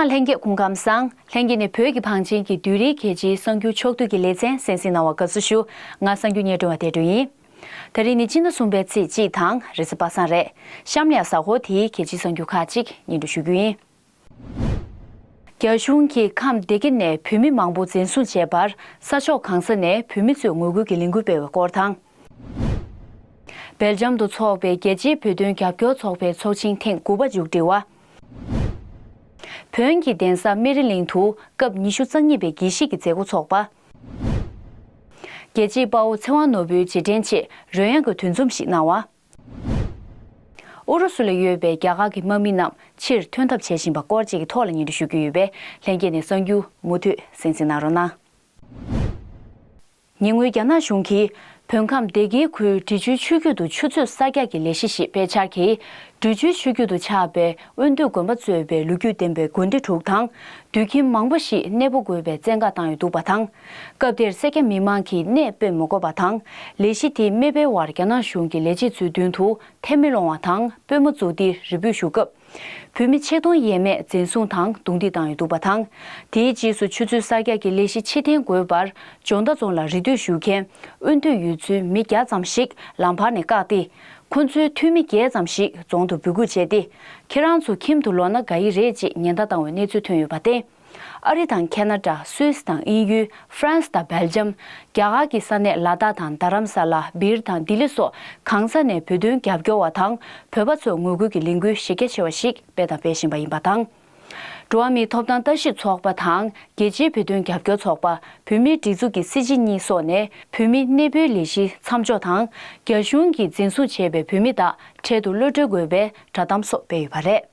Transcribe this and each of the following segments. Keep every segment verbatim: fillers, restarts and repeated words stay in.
ལྷན་རྒྱས་སྐུ་ཁམས་བཟང་། ལྷན་རྒྱས་ནས་བོད་ཀྱི་བང་ཆེན་གྱི་བདུན་རེའི་རྒྱལ་སྤྱིའི་གསར་འགྱུར་ཕྱོགས་བསྡུས་ཀྱི་ལེ་ཚན་གསན་གཟིགས་གནང་བར་དགའ་བསུ་ཞུ། ང་གསར་འགྱུར་སྙན་སྒྲོན་པ་བདེ་སྒྲོན་ཡིན། ད་རིང་ནི་སྤྱི་ཟླ་གསུམ་པའི་ཚེས་གཅིག་དང་རེས་གཟའ་པ་སངས་རེད། གཤམ་ལ་ཡང་གཟའ་འཁོར་དེའི་རྒྱལ་སྤྱིའི་གསར་འགྱུར་ཁག་ཅིག་སྙན་སྒྲོན་ཞུ་རྒྱུ་ཡིན། རྒྱ་གཞུང་གིས་ཁམས་སྡེ་དགེ་ནས་བོད་མི་མང་པོ་འཛིན་བཟུང་བྱས་པར་ས་ཕྱོགས་གང་ས་ནས་བོད་མི་ཚོས་ངོ་རྒོལ་གྱི་ལས་འགུལ་སྤེལ་བའི་སྐོར་དང་། སྦེལ་ཇམ་དུ་འཚོགས་པའི་རྒྱལ་སྤྱིའི་བོད་དོན་རྒྱབ་སྐྱོར་ཚོགས་པའི་ཚོགས་ཆེན་ཐེངས་དགུ་པ་མཇུག་སྒྲིལ་བ། བོན་གྱི་གདན་ས་སྨན་རི་གླིང་དུ་སྐབས་ཉི་ཤུ་རྩ་གཉིས་པའི་དགེ་བཤེས་ཀྱི་མཛད་སྒོ་འཚོགས་པ། རྒྱལ་གཅེས་དཔའ་བོ་ཚེ་དབང་ནོར་བུའི་རྗེས་དྲན་ཆེད་རོལ་དབྱངས་ཀྱི་འདུ་འཛོམས་ཤིག་གནང་བ། ཨུ་རུ་སུ་ལ་ཡོད་པའི་རྒྱ་གར་གྱི་དམག་མི་རྣམས་ཕྱིར་ཐོན་ཐབས་བྱེད་བཞིན་པ་སྐོར་བཅས་ཀྱི་ཐོག་ལ་སྙན་སྒྲོན་ཞུ་རྒྱུ་ཡོད་པས། ལྷན་རྒྱས་ནས་གསར་འགྱུར་མུ་མཐུད་གསན་གཟིགས་གནང་རོགས་གནང་། ཉེ་སྔོན་རྒྱ་ནག་གཞུང་གིས་བོད་ཁམས་སྡེ་དགེའི་ཁུལ་འབྲི་ཆུའི་ཆུ་རྒྱུད་དུ་ཆུ་མཛོད་གསར་རྒྱག་གི་ལས་གཞི་ཞིག་སྤེལ་འཆར་གྱིས། འབྲི་ཆུའི་ཆུ་རྒྱུད་དུ་ཆགས་པའི་དབོན་སྟོད་དགོན་པ་གཙོས་པའི་ལོ་རྒྱུས་ལྡན་པའི་དགོན་སྡེ་དྲུག་དང་། དུད་ཁྱིམ་མང་པོ་ཞིག་གནས་སྤོ་དགོས་པའི་བཙན་བཀའ་བཏང་ཡོད་འདུག་པ་དང་། སྐབས་དེར་སེར་སྐྱ་མི་མང་གིས་གནས་སྤོ་མི་དགོས་པ་དང་། ལས་གཞི་དེ་མི་སྤེལ་བར་རྒྱ་ནག་གཞུང་གི་ལས་བྱེད་ཚོའི་མདུན་དུ་ཐལ་མོ་སློང་བ་དང་། དཔོན་མོ་འཛུགས་ཏེ་རེ་འབོད་ཞུ་སྐབས། བོད་མི་ཆིག་སྟོང་ཡས་མས་འཛིན་བཟུང་དང་རྡུང་རྡེག་བཏང་ཡོད་འདུག་པ་དང་། དེའི་རྗེས་སུ་ཆུ་མཛོད་གསར་རྒྱག་གི་ལས་གཞི་ཕྱིར་འཐེན་དགོས་པར་ཇོ་མདའ་རྫོང་ལ་རེ་ལྟོས་ཞུ་མཁན་དབོན་སྟོད་ཡུལ་ཚོའི་མི་བརྒྱ་ཙམ་ཞིག་ལམ་བར་ནས་བཀག་སྟེ། ཁོ་ཚོའི་འཐུས་མི་བརྒྱད་ཙམ་ཞིག་རྫོང་དུ་འབོད་སྐུལ་བྱས་ཏེ། ཁྱེད་རང་ཚོ་ཁྱིམ་དུ་ལོག་ན་དགའ་ཡི་རེད་ཅེས་ཉེན་བརྡ་བཏང་བའི་གནས་ཚུལ་ཐོན་ཡོད་པ་སྟེ། ཨ་རི་དང་ཁེ་ན་ཌ། སུད་སི་དང་དབྱིན་ཡུལ། ཧྥ་རན་སི་དང་སྦེལ་ཇམ། རྒྱ་གར་གྱི་ས་གནས་ལ་དྭགས་དང་རྡ་རམ་ས་ལ། སྦིར་དང་ལྡི་ལི་སོགས་གང་ས་ནས་བོད་དོན་རྒྱབ་སྐྱོར་བ་དང་བོད་པ་ཚོར་ངོ་རྒོལ་གྱི་ལས་འགུལ་གཞི་རྒྱ་ཆེ་བ་ཞིག་སྤེལ་དང་སྤེལ་བཞིན་པ་ཡིན་པ་དང་། འགྲོ་བ་མིའི་ཐོབ་ཐང་ལྟ་ཞིབ་ཚོགས་པ་དང་རྒྱལ་སྤྱིའི་བོད་དོན་རྒྱབ་སྐྱོར་ཚོགས་པ། བོད་མིའི་སྒྲིག་འཛུགས་ཀྱི་སྲིད་སྤྱི་གཉིས་སོགས་ནས་བོད་མི་གནས་སྤོའི་ལས་གཞི་མཚམས་འཇོག་དང་། རྒྱ་གཞུང་གིས་འཛིན་བཟུང་བྱས་པའི་བོད་མི་དག་འཕྲལ་དུ་གློད་གྲོལ་དགོས་པའི་བསྒྲགས་གཏམ་སོགས་སྤེལ་ཡོད་པ་རེད།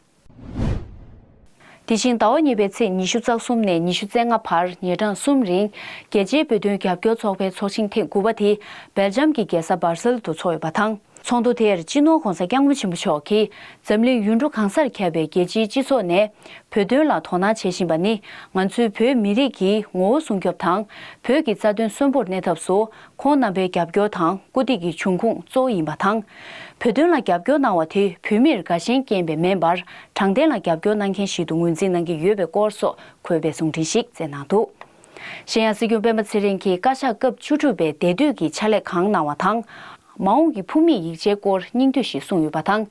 དེ་བཞིན་ཟླ་བ་གཉིས་པའི་ཚེས་ཉི་ཤུ་རྩ་གསུམ་ནས་ཉི་ཤུ་རྩ་ལྔ་བར་ཉིན་གྲངས་གསུམ་རིང་རྒྱལ་སྤྱིའི་བོད་དོན་རྒྱབ་སྐྱོར་ཚོགས་པའི་ཚོགས་ཆེན་ཐེངས་དགུ་པ་དེ་སྦེལ་ཇམ་གྱི་རྒྱལ་ས་སྦར་སེལ་དུ་འཚོགས་ཡོད་པ་དང་། ཚོགས་འདུ་དེར་སྤྱི་ནོར་༧གོང་ས་༧སྐྱབས་མགོན་ཆེན་པོ་མཆོག་གིས་འཛམ་གླིང་ཡུལ་གྲུ་གང་སར་ཁྱབ་པའི་རྒྱལ་སྤྱིའི་སྤྱི་ཚོགས་ནས་བོད་དོན་ལ་དོ་སྣང་བྱེད་བཞིན་པ་ནི་ང་ཚོའི་བོད་མི་རིགས་ཀྱི་ངོ་བོ་སྲུང་སྐྱོབ་དང་། བོད་ཀྱི་རྩ་དོན་གསོན་པོར་གནས་ཐབས་སུ་ཁོང་རྣམ་པའི་རྒྱབ་སྐྱོར་དང་སྐུལ་འདེད་ཀྱི་འབྱུང་ཁུངས་གཙོ་བོ་ཡིན་པ་དང་། བོད་དོན་ལ་རྒྱབ་སྐྱོར་གནང་བ་དེ་བོད་མིར་དགའ་ཞེན་སྐྱེས་པས་མིན་པར་དྲང་བདེན་ལ་རྒྱབ་སྐྱོར་གནང་མཁན་ཞིག་ཏུ་ངོས་འཛིན་གནང་གི་ཡོད་པའི་སྐོར་སོགས་འཁོད་པའི་གསུང་འཕྲིན་ཞིག་བསྩལ་གནང་འདུག། གཞན་ཡང་སྲིད་སྐྱོང་སྤེན་པ་ཚེ་རིང་གིས་བཀའ་ཤག་སྐབས་བཅུ་དྲུག་པའི་བདེ་སྡོད་ཀྱི་ཕྱག་ལས་གང་གནང་བ་དང་། མ་འོངས་ཀྱི་ཕུགས་དམིགས་ཡིག་ཆའི་སྐོར་སྙིང་བསྡུས་ཤིག་གསུངས་ཡོད་པ་དང་།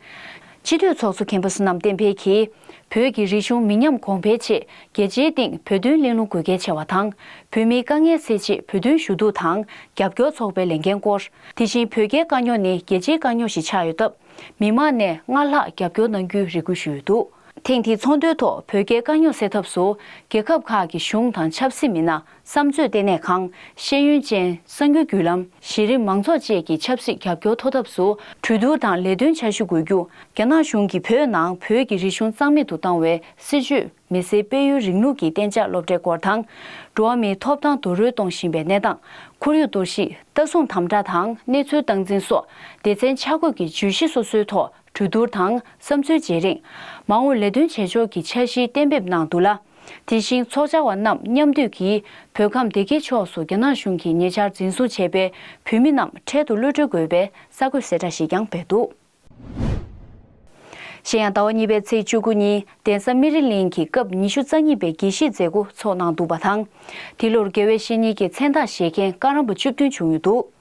སྤྱི་འཐུས་ཚོགས་གཙོ་མཁན་པོ་བསོད་ནམས་བསྟན་འཕེལ་གྱིས། བོད་ཀྱི་རིག་གཞུང་མི་ཉམས་གོང་འཕེལ་ཆེད་རྒྱལ་སྤྱིའི་སྟེང་བོད་དོན་གླེང་སློང་དགོས་གལ་ཆེ་བ་དང་། བོད་མིའི་དཀའ་ངལ་སེལ་ཆེད་བོད་དོན་ཞུ་གཏུག་དང་རྒྱབ་སྐྱོར་ཚོགས་པའི་ལས་འགན་སྐོར། དེ་བཞིན་བོད་རྒྱའི་དཀའ་རྙོག་ནི་རྒྱལ་སྤྱིའི་དཀའ་རྙོག་ཞིག་ཆགས་ཡོད་སྟབས། མི་མང་ནས་སྔར་ལྷག་རྒྱབ་སྐྱོར་གནང་རྒྱུའི་རེ་སྐུལ་ཞུས་ཡོད་འདུག། ཐེངས་འདིའི་ཚོགས་འདུའི་ཐོག་བོད་རྒྱའི་དཀའ་རྙོག་སེལ་ཐབས་སུ་རྒྱལ་ཁབ་ཁག་གི་གཞུང་དང་ཆབ་སྲིད་མི་སྣ། བསམ་མཛོད་ལྟེ་གནས་ཁང་། ཤེས་ཡོན་ཅན། གསར་འགྱུར་བརྒྱུད་ལམ། གཞི་རིམ་མང་ཚོགས་བཅས་ཀྱི་ཆབ་སྲིད་རྒྱབ་སྐྱོར་ཐོབ་ཐབས་སུ་གྲོས་བསྡུར་དང་ལས་དོན་འཆར་གཞི་འགོད་རྒྱུ། རྒྱ་ནག་གཞུང་གིས་བོད་ནང་བོད་ཀྱི་རིག་གཞུང་རྩ་མེད་དུ་བཏང་བའི་སྲིད་བྱུས། མི་སེར་སྤེལ་ཡུལ་རིང་ལུགས་ཀྱི་གཏན་འཇགས་སློབ་གྲྭའི་སྐོར་དང་། འགྲོ་བ་མིའི་ཐོབ་ཐང་རྡོག་རོལ་གཏོང་བཞིན་པའི་གནས་སྟངས། ཁོར་ཡུག་གཏོར་བཤིག་ལྟ་སྲུང་དམ་དྲག་དང་གནས་ཚུལ་སྟངས་འཛིན་སོགས་སྡེ་ཚན་ཆ་བགོས་ཀྱི་བརྗོད་གཞི་སོ་སོའི་ཐོག་གྲོས་བསྡུར་དང་བསམ་ཚུལ་བརྗེ་རེས། མ་འོངས་ལས་དོན་བྱེད་ཕྱོགས་ཀྱི་འཆར་གཞི་གཏན་འབེབས་གནང་འདུག་ལ། དེ་བཞིན་ཚོགས་བཅར་བ་རྣམས་མཉམ་འདུས་ཀྱིས་བོད་ཁམས་སྡེ་དགེ་ཕྱོགས་སུ་རྒྱ་ནག་གཞུང་གིས་ཉེ་ཆར་འཛིན་བཟུང་བྱས་པའི་བོད་མི་རྣམས་འཕྲལ་དུ་གློད་གྲོལ་དགོས་པའི་གསར་འགོད་གསལ་བསྒྲགས་ཤིག་ཀྱང་སྤེལ་འདུག། གཞན་ཡང་ཟླ་བ་གཉིས་པའི་ཚེས་བཅུ་དགུ་ཉིན་གདན་ས་སྨན་རི་གླིང་གི་སྐབས་ཉི་ཤུ་རྩ་གཉིས་པའི་དགེ་བཤེས་མཛད་སྒོ་འཚོགས་གནང་འདུག་པ་དང་། འདི་ལོར་དགེ་བའི་བཤེས་གཉེན་གྱི་མཚན་རྟགས་བཞེས་མཁན་བཀའ་རམས་པ་བཅུ་བདུན་བྱུང་ཡོད་འདུག།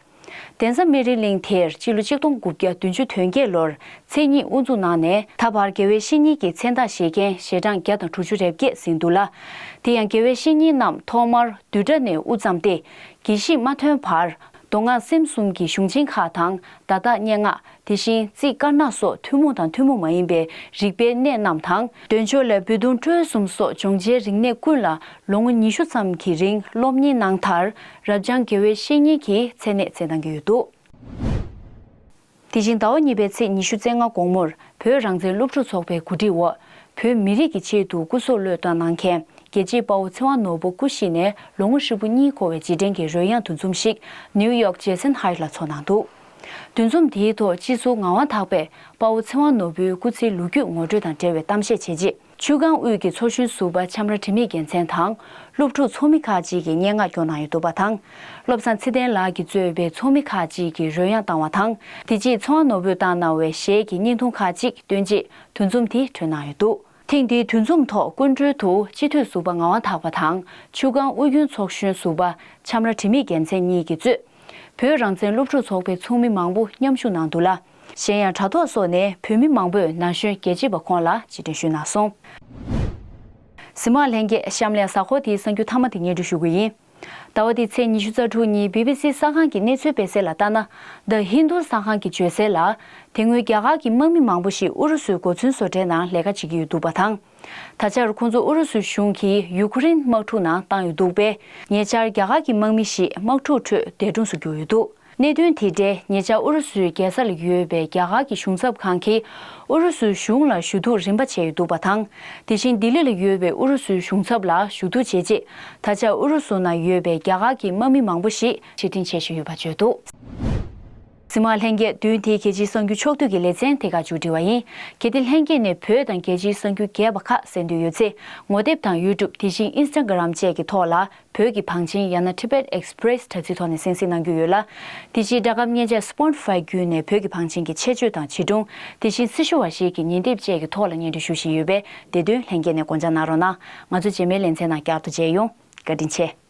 གདན་ས་སྨན་རི་གླིང་དེར་སྤྱི་ལོ་ཆིག་སྟོང་དགུ་བརྒྱ་བདུན་ཅུ་དོན་བརྒྱད་ལོར་མཚན་ཉིད་དབུ་འཛུགས་གནང་ནས་ད་བར་དགེ་བའི་བཤེས་གཉེན་གྱི་མཚན་རྟགས་བཞེས་མཁན་ཞལ་གྲངས་བརྒྱ་དང་དྲུག་ཅུ་རེ་བརྒྱད་ཟིན་འདུག་ལ། དེ་ཡང་དགེ་བའི་བཤེས་གཉེན་རྣམས་ཐོག་མར་བསྡུས་གྲྭ་ནས་དབུ་བརྩམས་ཏེ། དགེ་བཤེས་མ་ཐོན་བར། མདོ་སྔགས་སེམས་གསུམ་གྱི་གཞུང་ཆེན་ཁག་དང་བརྡ་དག་སྙན་ངག་དེ་བཞིན་རྩིས་དཀར་ནག་སོགས་ཐུན་མོང་དང་ཐུན་མོང་མ་ཡིན་པའི་རིག་པའི་གནས་རྣམས་དང་། འདོན་ཆོག་ལས་བོད་དུང་ཁྲོལ་གསུམ་སོགས་སྦྱོང་བྱའི་རིག་གནས་ཀུན་ལ་ལོ་ངོ་ཉི་ཤུ་ཙམ་གྱི་རིང་སློབ་གཉེར་གནང་མཐར། རབ་འབྱམས་དགེ་བའི་བཤེས་གཉེན་གྱི་མཚན་གནས་བསྩལ་གནང་གི་ཡོད་འདུག། དེ་བཞིན་ཟླ་བ་གཉིས་པའི་ཚེས་ཉི་ཤུ་རྩ་ལྔ་དགོང་མོར་བོད་རང་བཙན་སློབ་ཕྲུག་ཚོགས་པའི་གོ་སྒྲིག་འོག་བོད་མི་རིགས་ཀྱི་ཆེད་དུ་སྐུ་སྲོག་བློས་གཏོང་གནང་མཁན་རྒྱལ་གཅེས་དཔའ་བོ་ཚེ་དབང་ནོར་བུ་སྐུ་གཤེགས་ནས་ལོ་ངོ་ཧྲིལ་པོ་གཉིས་འཁོར་བའི་རྗེས་དྲན་གྱི་རོལ་དབྱངས་འདུ་འཛོམས་ཤིག་ནིའུ་ཡོག་ཇེ་སན་ཧའེ་ལ་འཚོགས་གནང་འདུག། འདུ་འཛོམས་དེའི་ཐོག་སྤྱི་ཟུར་ངག་དབང་དག་པས་དཔའ་བོ་ཚེ་དབང་ནོར་བུའི་སྐུ་ཚེའི་ལོ་རྒྱུས་ངོ་སྤྲོད་དང་འབྲེལ་བའི་གཏམ་བཤད་བྱས་རྗེས། ཆུ་སྒང་དབུས་ཀྱི་ཚོགས་གཞོན་ཟུར་པ་ཆམ་ར་དྲི་མེད་རྒྱལ་མཚན་དང་། སློབ་ཕྲུག་ཚོགས་མི་ཁག་ཅིག་གིས་སྙན་ངག་སྐྱོར་གནང་ཡོད་འདུག་པ་དང་། བློ་བཟང་ཚེ་བརྟན་ལགས་ཀྱིས་གཙོས་པའི་ཚོགས་མི་ཁག་ཅིག་གིས་རོལ་དབྱངས་བཏང་བ་དང་། དེ་རྗེས་ཚེ་དབང་ནོར་བུས་བཏང་གནང་བའི་གཞས་ཀྱི་བརྙན་ཐུང་ཁག་ཅིག་སྟོན་རྗེས་འདུ་འཛོམས་དེ་གྲོལ་གནང་ཡོད་འདུག། ཐེངས་འདིའི་འདུ་འཛོམས་ཐོག་སྐུ་མགྲོན་དུ་སྤྱི་འཐུས་ཟུར་པ་ངག་དབང་ཐག་པ་དང་ཆུ་སྒང་ཨུ་རྒྱན་ཚོགས་གཞོན་ཟུར་པ་འཆམ་ར་དྲི་མེད་རྒྱལ་མཚན་གཉིས་ཀྱིས་གཙོས། བོད་རང་བཙན་སློབ་ཕྲུག་ཚོགས་པའི་ཚོགས་མི་མང་པོ་མཉམ་ཞུགས་གནང་འདུག་ལ། གཞན་ཡང་དྲ་ཐོག་སོགས་ནས་བོད་མི་མང་པོས་ན་གཞོན་རྒྱལ་གཅེས་པ་ཁོང་ལ་རྗེས་དྲན་ཞུས་གནང་སོང་། གཟིགས་མོ་བ་ལྷན་རྒྱས། གཤམ་ལ་གཟའ་འཁོར་དེའི་གསར་འགྱུར་མཐའ་མ་དེ་སྙན་སྒྲོན་ཞུ་གི་ཡིན། ཟླ་བ་འདིའི་ཚེས་ཉི་ཤུ་རྩ་དྲུག་ཉིན་བི་བི་སི་གསར་ཁང་གི་གནས་ཚུལ་སྤེལ་གསལ་ལ་ལྟར་ན། The Hindu གསར་ཁང་གིས་བརྗོད་གསལ་ལ། དེ་སྔོན་རྒྱ་གར་གྱི་དམག་མི་མང་པོ་ཞིག་ཨུ་རུ་སུའི་གོ་མཚོན་བཟོ་གྲྭའི་ནང་ལས་ཀ་བྱེད་ཀྱི་ཡོད་འདུག་པ་དང་། ད་ཆར་ཁོང་ཚོ་ཨུ་རུ་སུའི་གཞུང་གིས་ཡུ་ཁུ་རེན་དམག་འཁྲུག་ནང་བཏང་ཡོད་འདུག་པས། ཉེ་ཆར་རྒྱ་གར་གྱི་དམག་མི་ཞིག་དམག་འཁྲུག་ཁྲོད་འདས་གྲོངས་སུ་གྱུར་ཡོད་འདུག་གནད་དོན་དེ་འབྲེལ་ཉེ་ཆར་ཨུ་རུ་སུའི་རྒྱལ་ས་ལ་ཡོད་པའི་རྒྱ་གར་གྱི་གཞུང་ཚབ་ཁང་གིས་ཨུ་རུ་སུའི་གཞུང་ལ་ཞུ་གཏུག་རིམ་པ་བྱས་ཡོད་འདུག་པ་དང་། དེ་བཞིན་ལྡི་ལི་ལ་ཡོད་པའི་ཨུ་རུ་སུའི་གཞུང་ཚབ་ལ་ཞུ་གཏུག་བྱས་རྗེས། ད་ཆ་ཨུ་རུ་སུ་ནང་ཡོད་པའི་རྒྱ་གར་གྱི་དམག་མི་མང་པོ་ཞིག་ཕྱིར་འཐེན་བྱེད་བཞིན་ཡོད་པ་བརྗོད་འདུག་གཟིགས་མོ་བ་ལྷན་རྒྱས། བདུན་དེའི་རྒྱལ་སྤྱིའི་གསར་འགྱུར་ཕྱོགས་བསྡུས་ཀྱི་ལེ་ཚན་དེ་ག་མཇུག་སྒྲིལ་བ་ཡིན། གལ་ཏེ་ལྷན་རྒྱས་ནས་བོད་དང་རྒྱལ་སྤྱིའི་གསར་འགྱུར་རྒྱས་པ་ཁག་གསན་འདོད་ཡོད་ཚེ། ངོ་དེབ་དང་ཡུ་ཊུབ། དེ་བཞིན་ཨིན་སི་ཊ་གྷི་རམ་བཅས་ཀྱི་ཐོག་ལ། བོད་ཀྱི་བང་ཆེན་ཡང་ན་Tibet Express དྲ་ཚིགས་ཐོག་ནས་གསན་གཟིགས་གནང་རྒྱུ་ཡོད་ལ། དེ་བཞིན་སྒྲ་སྒམ་བརྙན་འཕྲིན་Spotify བརྒྱུད་ནས་བོད་ཀྱི་བང་ཆེན་གྱི་ཆེད་བརྗོད་དང་བྱིས་སྒྲུང་། དེ་བཞིན་སྲི་ཞུ་བ་ཞིག་གི་ཉིན་དེབ་བཅས་ཀྱི་ཐོག་ལ་སྙན་སྒྲོན་ཞུ་བཞིན་ཡོད་པས། དེ་དོན་ལྷན་རྒྱས་ནས་དགོངས་འཇགས་གནང་རོགས་གནང་། ང་ཚོ་རྗེས་མའི་ལེ་ཚན་ནང་བསྐྱར་དུ་མཇལ་ཡོང་། བཀའ་དྲིན་ཆེ།